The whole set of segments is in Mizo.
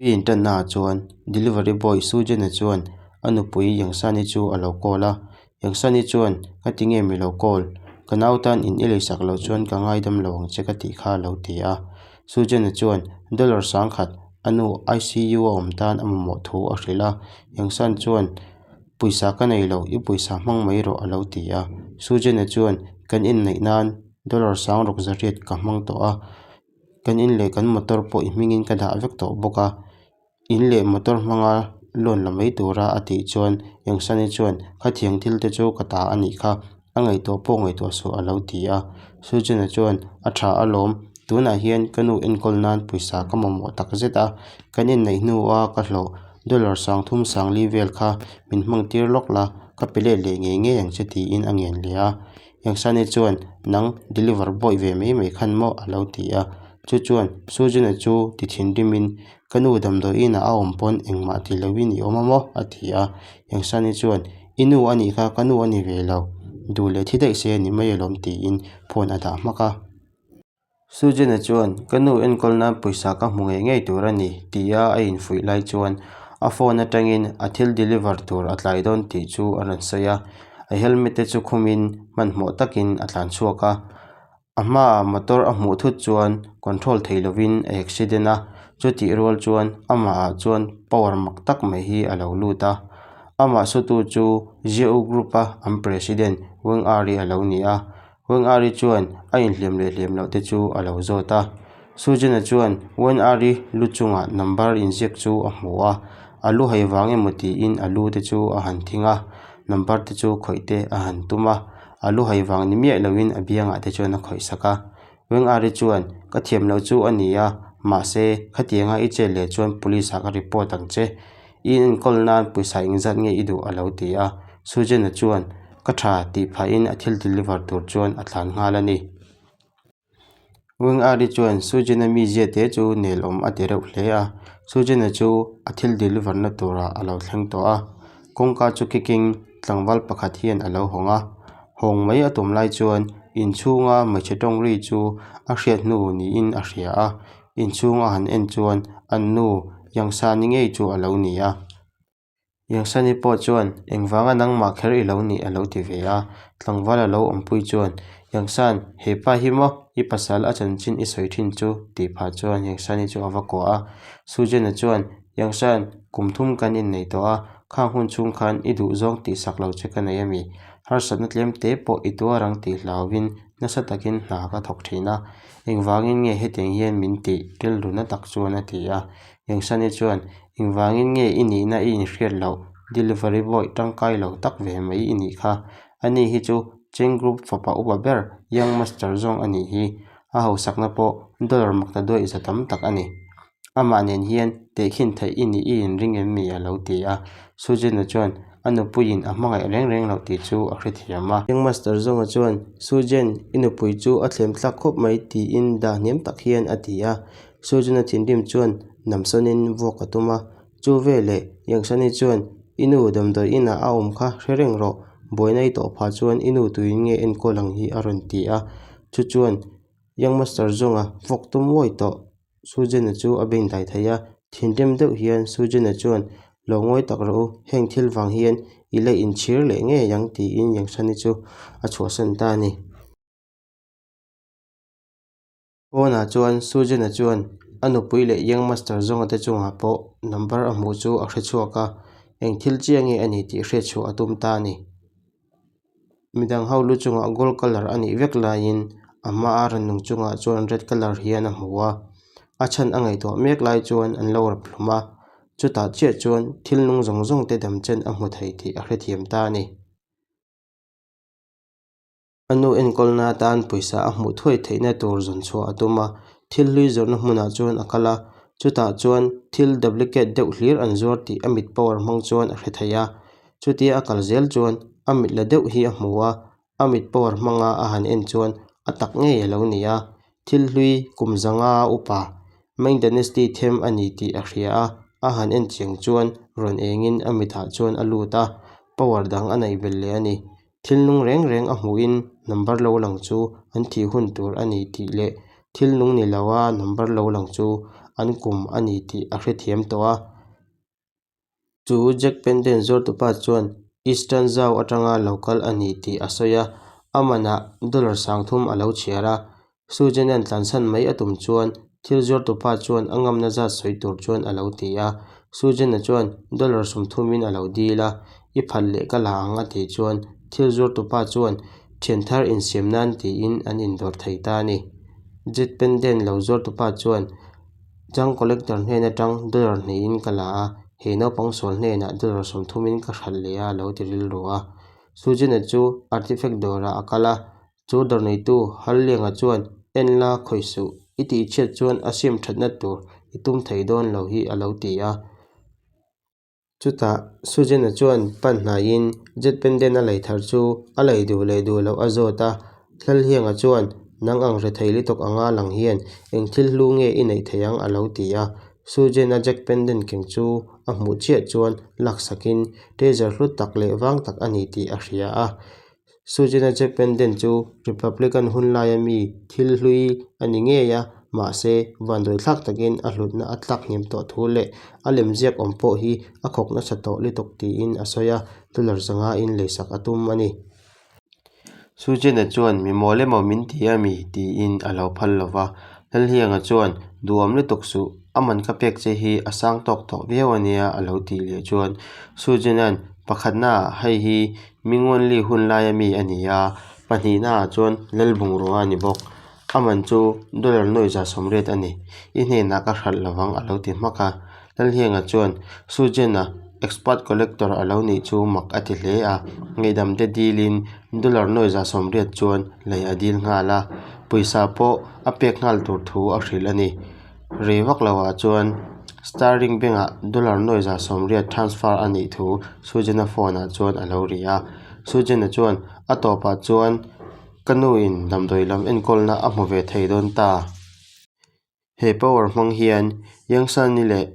I intannaah chuan delivery boy Sujana chuan a nupui Yangsani chu a lo call a. Yangsani chuan, Ngati nge mi lo call? Ka nau tan in i leisak loh chuan ka ngaidam lo ang che ka tih kha a lo ti a. Sujana chuan dollar 1000 a nu ICU a awm tan a mamawh thu a hrilh a. Yangsan chuan, Pawisa ka nei lo, i pawisa hmang mai rawh a lo ti a. Sujana chuan, Kan inneih nan dollar 6800 ka hmang tawh a. Kan in leh kan motor pawh i hmingin ka dah vek tawh bawk a, in leh motor hmanga loan la mai tura a tih chuan Yangsani chuan khatiang thil te chu ka ta a nih kha, a ngaihtuah pawh ngaihtuah suh a lo ti a. Sujana chuan a tha alawm, tunah hian ka nu enkawl nan pawisa ka mamawh tak zet a, kan inneih hnua ka hlawh dollar 3400 vel kha min hmang tir lawk la, ka pe let leh ngei ngei ang che tiin a ngen leh a. Yangsani chuan, Nang deliver boy ve mai mai khan maw? a lo ti a. Chu chuan Sujana chu ti thinrimin, Ka nu damdawi inah a awm pawn engmah ti loin i awm a maw? a ti a. Yangsani chuan, I nu a nih kha, ka nu a ni ve lo. Duh leh thi daih se a ni mai alawm tiin phone a dah hmak a. Sujana chuan, Ka nu enkawl nan pawisa ka hmu ngei ngei tur a ni, tia a infuih lai chuan a phone atangin a thil deliver tur a tlai dawn tih chu a rawn sawi a. A helmet te chu khumin hmanhmawh takin a tlan chhuak a. A hmaah motor a hmuh thut chuan control thei lovin a accident a, chutih rual chuan amahah chuan power mak tak mai hi a lo lut a. Amah sutu chu Jio Group-a an president Weng Ari a lo ni a. Wen-Ari chuan a inhliam leh hliam loh te chu a lo zawt a. Sujana chuan Wen-Ari lu chungah number inziak chu a hmu a, a lu hai vang emaw tiin a lu te chu a han thing a, number te chu khawih te a han tum a, a lu hai vang ni miah loin a biangah te chuan a khawih sak a. Wen-Ari chuan, Ka thiam loh chu a ni a, mahse, khatianga i chet leh chuan police ah ka report ang che. I enkawl nan pawisa engzat nge i duh a lo ti a. Sujana chuan, Ka tha tih phahin a thil deliver tur chuan a tlan nghal a ni. Wing-Ari chuan Sujana mizia te chu nelawm a ti reuh hle a. Sujana chu a thil deliver na turah a lo thleng tawh a. Kawngka chu kiking tlangval pakhat hian a lo hawng a. Hawng mai a tum lai chuan inchhunga hmeichhe tawng ri chu a hriat hnu niin a hria a. Inchhung a han en chuan an nu Yangsani ngei chu a lo ni a. Yangsani pawh chuan, Engvanga nangmah kher i lo nih a lo ti ve a. Tlangval a lo awmpui chuan, Yangsan, he pa hi maw i pasal a chanchin i sawi thin chu? tih phah chuan Yangsani chu a va kuah a. Sujana chuan, Yangsan, kum thum kan innei tawh a, khang hun chhung khan i duhzawng tihsak lo che ka nei a mi? Harsatna tlem te pawh i tuar ang tih hlauvin nasa takin hna ka thawk thin a. Engvangin nge hetiang hian min tih rilru na tak chuan a ti a. Yangsani chuan, Engvangin nge i nihna i inhriat loh? Delivery boy tangkai lo tak ve mai i nih kha. Ani hi chu Cheng Group fapa upa ber Young Master zawng a nih hi. A hausakna pawh dollar makta duaih za tam tak a ni. Amah nen hian tehkhin theih i nih i inring em mi? a lo ti a. Sujana chuan a nupuiin a hmangaih reng reng loh tih chu a hrethiam a. Young Master zawnga chuan, Sujan, i nupui chu a thlem thlak khawp mai tiin dah hniam tak hian a ti a. Sujana thinrim chuan namsawnin vuak a tum a, chu veleh Yangsani chuan, I nu damdawi inah a awm kha hre reng rawh, buaina i tawh phah chuan i nu tuin nge enkawl ang hi a rawn ti a. Chu chuan Young Master zawnga vuak tum uai tawh Sujana chu a bengdai thei a, thinrim deuh hian Sujana chuan, Lo ngawi tak rawh u, heng thil vang hian i la inchhir leh ngei ang tiin Yangsani chu a chhuahsan ta a ni. Pawnah chuan Sujana chuan a nupui leh Young Master zawnga te chungah pawh number a hmuh chu a hre chhuak a, eng thil chiah nge a ni tih hriatchhuah a tum ta a ni. Midang ho lu chungah gold colour a nih vek laiin a hmaa rannung chungah chuan red colour hian a hmu a, a chhan a ngaihtuah mek lai chuan an lo rap hlum a, chutah chiah chuan thil nung zawng zawng te dam chen a hmu thei tih a hrethiam ta a ni. A nu enkawlna atan pawisa a hmuh thuai theihna tur zawn chhuah a tum a, thil hlui zawrhna hmunah chuan a kal a, chutah chuan thil duplicate deuh hlir an zuar tih a mit power hmang chuan a hre thei a, chutia a kal zel chuan a mit la deuh hi a hmu a, a mit power hmanga a han en chuan a tak ngei a lo ni a, thil hlui kum zanga upa Meng Dynasty them a ni tih a hria a, a han en chiang chuan rawn engin a mitah chuan a lut a, power dang a neih belh leh a ni. Thil nung reng reng a hmuhin number lo lang chu an thih hun tur a ni tih leh thil nung ni loa number lo lang chu an kum a ni tih a hrethiam tawh a. Chu Jack Pendant zuartupa chuan Eastern Zhou atanga lo kal a ni tih a sawi a, a manah dollar 3000 a lo chhiar a. Sujena'n tlansan mai a tum chuan thil zuartupa chuan a ngamna zat sawi tur chuan a lo ti a. Sujena chuan dollar 30 in a lo dil a, I phal leh ka la ang a tih chuan thil zuartupa chuan thian thar insiam nan tiin an indawr thei ta a ni. Jet Pendant lo zuartupa chuan Junk Collector hnen atang dollar hnihin ka la a, he naupang sual hnenah dollar 30 in ka hralh leh a a lo ti rilru a. Sujena chu artifact dawrah a kal a, Chu dawr neitu Hallianga chuan, En la, khawih suh, i tih chhiat chuan a siam thatna tur i tum thei dawn lo hi a lo ti a. Chutah Sujena chuan pan hnaiin Jet Pendant a lei thar chu a lei duh leh duh loh a zawt a. Lalhianga chuan, Nang ang rethei lutuk anga lang hian eng thil hlu nge i neih theih ang a lo ti a. Sujena Jack Pendant keng chu a hmuh chiah chuan laksakin treasure hlu tak leh vang tak a ni tih a hria a. Sujana Jack Pendant chu Republican hunlaia mi thil hlui a ni ngei a, mahse, vanduaithlak takin a hlutna a tlak hniam tawh thu leh a lemziak awm pawh hi a khawk nasa tawh lutuk tiin a sawi a, dollar 500 in leisak a tum a ni. Sujana chuan, Mi mawl emaw min ti a mi? tiin a lo phal lo va. Lalhianga chuan, Duhawm lutuk suh, a man ka pek che hi a sang tawk tawh viau a nia a lo tih leh chuan Sujana'n, Pakhatnaah hei hi Minguanli hun laia mi a ni a, pahnihnaah chuan lal bungrua a ni bawk. A man chu dollar 180,000 a ni. I hnenah ka hralh lovang a lo ti hmak a. Lalhianga chuan Sujena expert collector a lo nih chu mak a ti hle a, ngaihdam te dilin dollar 180,000 chuan lei a dil nghal a, pawisa pawh a pek nghal tur thu a hrilh a ni. Rei vak loah chuan Sterling Bank-ah dollar 180,000 transfer a nih thu Sujana phone-ah chuan a lo ri a. Sujana chuan a tawpah chuan ka nuin damdawi lam enkawlna a hmu ve thei dawn ta. He power hmang hian Yangsani leh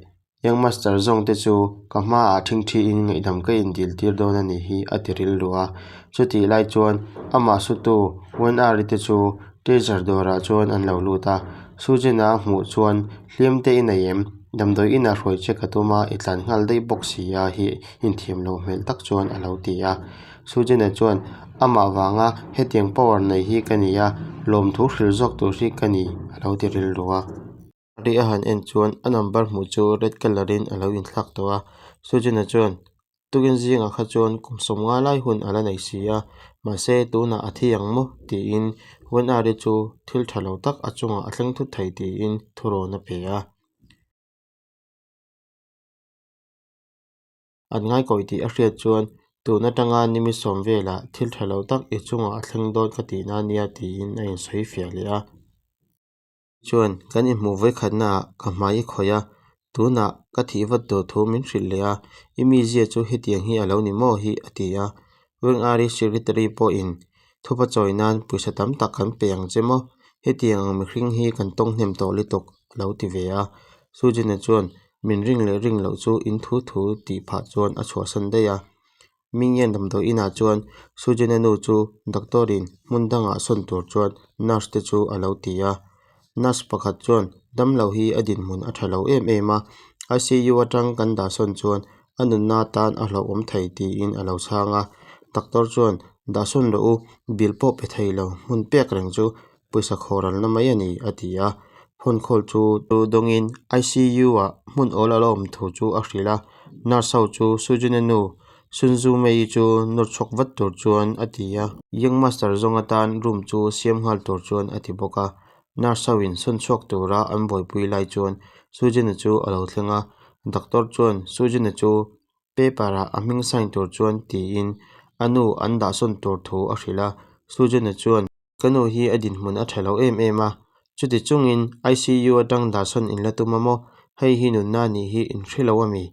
Young Master zawng te chu ka hmaah ṭhingṭhiin ngaihdam ka indil tir dawn a nih hi a ti rilru a. Chutih lai chuan amah sutu Wen-Ari te chu Treasure dawrah chuan an lo lut a. Sujin-a a hmuh chuan hliam te i nei em? Damdawi inah hruai che ka tum a, i tlan nghal daih bawk si a hi inthiam lo hmel tak chuan a lo ti a. Sujin-a chuan amah vanga hetiang power nei hi ka ni a, lawmthu hrilh zawk tur hi ka ni a lo ti rilru a. Ri a han en chuan a number hmuh chu red colour in a lo inthlak tawh a, Sujina chuan tukin zingah kha chuan kum 50 lai hun a la nei si a, mahse tunah a thi ang maw tiin Wenari chu thil tha lo tak a chungah a thleng thut thei tiin thurawn a pe a. An ngaikawi tih a hriat chuan tun atanga nimi sawm velah thil tha lo tak i chungah a thleng dawn ka tihna a nia tiin a insawi fiah leh a. Chuan kan inhmuh vawikhatnaah ka hmai i khawih a, tunah ka thih vat tur thu min hrilh leh a, i mizia chu hetiang hi a lo ni maw hi a ti a. Weng Ari Secretary pawhin thupa chawi nan pawisa tam tak kan pe ang che maw, hetiang ang mihring hi kan tawng hnem tawh lutuk a lo ti ve a. Sujina chuan min ring leh ring loh chu in thu thu tih phah chuan a chhuahsan daih a. Mingyan damdawi inah chuan Sujana nu chu doctor in hmun dangah sawn tur chuan nurse te chu a lo ti a. Nurse pakhat chuan damlo hi a dinhmun a tha lo em em a, ICU atang kan dah sawn chuan a nunna tan a hlauhawm thei tiin a lo chhang a. Doctor chuan dah sawn rawh u, bill pawh pe thei lo, hmun pek reng chu pawisa khawralna mai a ni a ti a. Phone call chu dawngin ICU ah hmun awl a la awm thu chu a hrilh a, nurse ho chu Sujina nu Sunzu Mei chu nawr chhuak vat tur chuan a ti a. Young master zawng atan room chu siam nghal tur chuan a ti bawk a, nurse ho in sawn chhuak tura an buaipui lai chuan Sujina chu a lo thleng a, doctor chuan Sujina chu Paper ah a hming sign tur chuan tiin a nu an dahsawn tur thu a hrilh a, Sujana chuan ka nu hi a dinhmun a tha lo em em a, chuti chungin ICU atang dahsawn in la tum a maw, hei hi nunna nih hi in hre lo ami?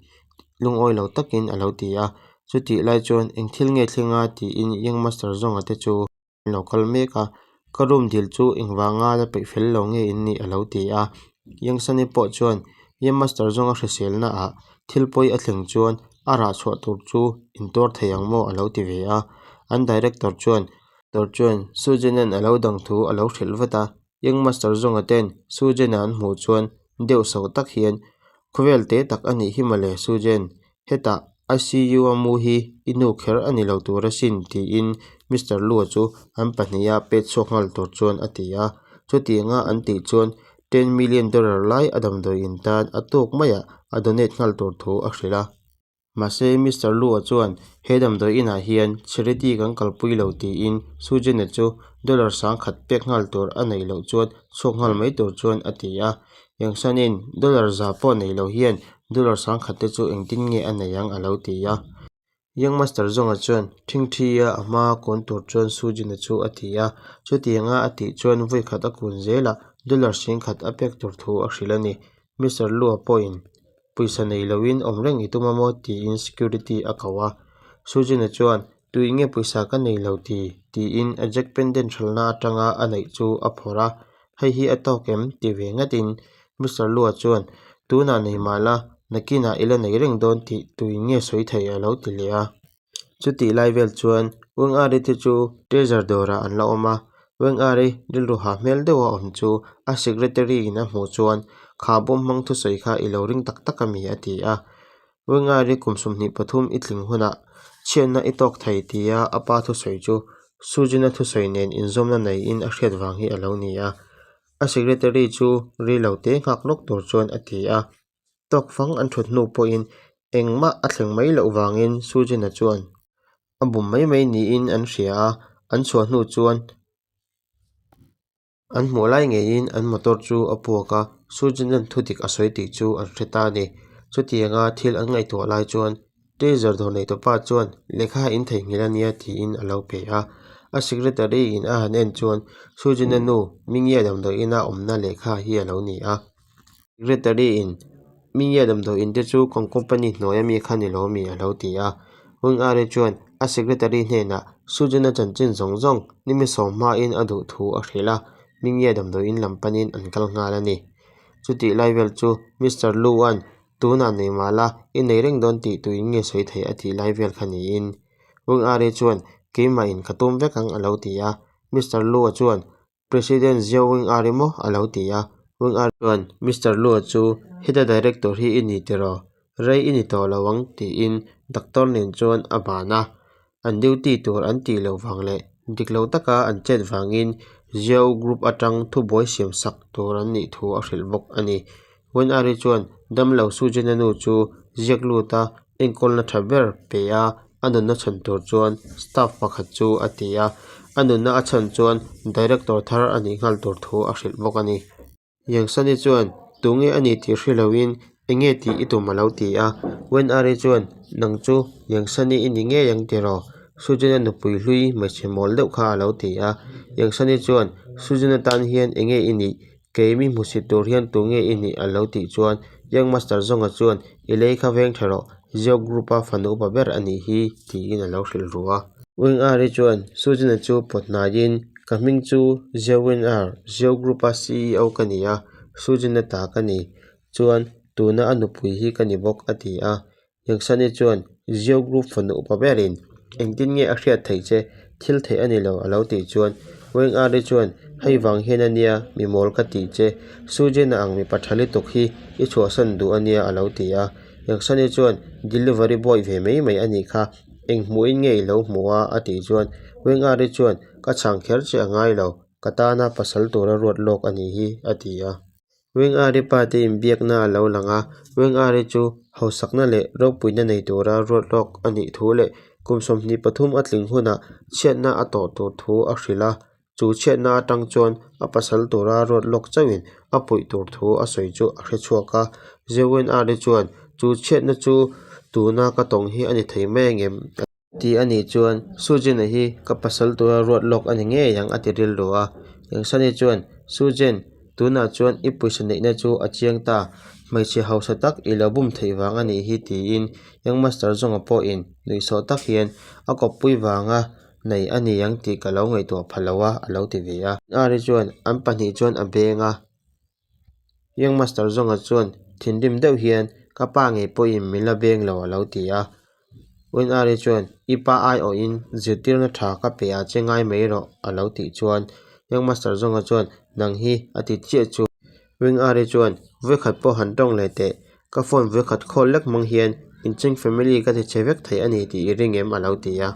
Lungawi lo takin a lo ti a, chutih lai chuan eng thil nge thleng a tiin Young Master zawnga te chu an lo kal mek a, ka room dil chu engvanga la peih fel lo nge in nih a lo ti a, Yangsani pawh chuan Yam Master zawnga hriselna ah thil pawi a thleng chuan a rah chhuah tur chu in tuar thei ang maw a lo ti ve a, an director chuan Doctor chuan Sujenan a lo dang thu a lo hrilh vat a, Young Master zawnga ten Sujena an hmuh chuan Deuh so tak hian, Khawvel te tak a nih hi mawle Sujen, hetah ICU a mu hi i nu kher a ni lo tur asin tiin Mister Lua chu an pahniha pet chhuak nghal tur chuan a ti a. Chutianga an tih chuan ten million dollar lai a damdawiin tan a tuk maiah a donate nghal tur thu a hrilh a. Mahse Mister Lua chuan he damdawi inah hian charity kan kalpui lo tiin Sujana chu dollar 10,000 pek nghal tur a neih loh chuan chhuak nghal mai tur chuan a ti a. Engsanin dollar 100 pawh nei lo hian dollar 10,000 te chu engtin nge a nei ang a lo ti a. Young Master zawnga chuan ṭhingṭhi a a hma kun tur chuan Sujina chu a ti a. Chutianga a tih chuan vawi khat a kun zelah dollar 10,000 a pek tur thu a hrilh a ni. Mister Lua pawhin pawisa nei loin awm reng i tum a maw tiin security a ko a. Sujina chuan Tui nge pawisa ka nei lo ti? tiin a jack pendant hralhna atanga a neih chu a phawrh a. Hei hi a tawk em? ti ve ngatin Mister Lua chuan Tunah nei mah la, nakinah i la nei reng dawn tih tuin nge sawi thei a lo ti leh a. Chutih lai vel chuan Wengari te chu Treasure dawrah an la awm a, Wengari rilru hah hmel deuha awm chu a secretary in a hmuh chuan Kha bawm hmang thusawi kha i lo ring tak tak a mi? a ti a. Wengari kum 23 i tling hunah chhiatna i tawk thei tia a pa thusawi chu Sujina thusawi nen inzawmna neiin a hriat vang hi a lo ni a. A secretary chu ri lo te nghak lawk tur chuan a ti a. Tawk fang an thut hnu pawhin engmah a thleng mai loh vangin Sujina chuan a bum mai mai niin an hria a, an chhuah hnu chuan an hmuh lai ngeiin an motor chu a puak a, Sujina'n thu dik a sawi tih chu an hre ta a ni. Chutianga thil an ngaihtuah lai chuan Treasure dawr neitupa chuan lehkha in theihnghilh a nia tiin a lo pe a. A secretary in a han en chuan Sujina nu Mingia damdawi ina awmna lehkha hi a lo ni a. Secretary in Mingia damdawi in te chu kan company hnuai ami kha ni lo mi a lo ti a. Wing-Ari chuan a secretary hnenah Sujina chanchin zawng zawng nimi sawm hmain a duh thu a hrilh a, Mingia damdawi in lam panin an kal nghal a ni. Chutih lai vel chu Mister Lu-a'n Tunah nei mah la, i nei reng dawn tih tuin nge sawi thei a tih lai vel kha niin. Wing Ari chuan, Keimahin ka tum vek ang a lo ti a. Mister Lu-a chuan, President Xiao Wing Ari maw? a lo ti a. Wing Ari chuan, Mister Lu-a chu heta director hi i ni tiraw? Rei i ni tawh lo ang tiin doctor nen chuan a ban a. An duty tur an tih loh vang leh dik lo taka an chet vangin Xiao Group atang thubuai siam sak tur an nih thu a hrilh bawk a ni. Wenari chuan damlo Sujana nu chu ziak lut a enkawlna tha ber pe a, a nunna chhan tur chuan staff pakhat chu a ti a, a nunna a chhan chuan director thar a nih nghal tur thu a hrilh bawk a ni. Yangsani chuan, Tunge a ni tih hre loin enge tih i tum a lo ti a. Wenari chuan, Nang chu Yangsani i ni ngei ang tiraw? Sujana nupui hlui hmeichhe mawl deuh kha a lo ti a. Yangsani chuan, Sujana tan hian enge i nih? Kei mi hmusit tur hian tunge i nih? a lo tih chuan Young Master Zawnga chuan, I lei kha veng tha rawh, Ziok Group-a fanu upa ber a nih hi, tiin a lo hrilh ru a. Wing Ari chuan Sujana chu pawt hnaiin, Ka hming chu Zio Win Ar, Zio Group-a CEO ka ni a, Sujana ta ka ni. Chuan, tuna a nupui hi ka ni bawk, a ti a. Yangsani chuan Zio Group fanu upa berin engtin nge a hriat theih che, thil theih a ni lo a lo tih chuan Weng Ari chuan hei vang hian a nia mi mawl ka tih che, Sujin-a ang mipa tha lutuk hi i chhuahsan duh a nia a lo ti a. Yangsani chuan delivery boy ve mai mai a nih kha, eng hmuhin nge i lo hmuh a a tih chuan Weng Ari chuan ka chhang kher che a ngai lo, ka tana pasal tura ruat lawk a nih hi a ti a. Wing Ari pa te inbiakna a lo lang a, Wing Ari chu hausakna leh ropuina nei tura ruat lawk a nih thu leh kum 23 a tling hunah chhiatna a tawh tur thu a hrilh a, chu chhiatna atang chuan a pasal tura ruat lawk chauhin a puih tur thu a sawi chu a hre chhuak a. Zewin Ari chuan, Chu chhiatna chu tuna ka tawng hi a ni thei mai angem? Tih a nih chuan Sujin-a hi ka pasal tura ruat lawk a ni ngei ang a ti rilru a. Engsani chuan, Sujin, tunah chuan i pawisa neihna chu a chiang ta, hmeichhe hausa tak i lo bum theih vang a nih hi tiin Young Master zawnga pawhin nuihsawh tak hian a kawppui vanga nei a ni ang tih ka lo ngaihtuah pha lo a, a lo ti ve a. Ari chuan an pahnih chuan a beng a. Young Master zawnga chuan thinrim deuh hian ka pa ngei pawhin min la beng lo a lo ti a. Winari chuan i pa aiawhin zirtirna tha ka pe ah che ngai mai rawh a lo tih chuan Young Master zawnga chuan nang hi a ti chiah chu. Wing Ari chuan, Vawikhat pawh han tawng leh teh, ka phone vawikhat call lek hmang hian incheng family ka ti chhe vek thei a ni tih i ring em? a lo ti a.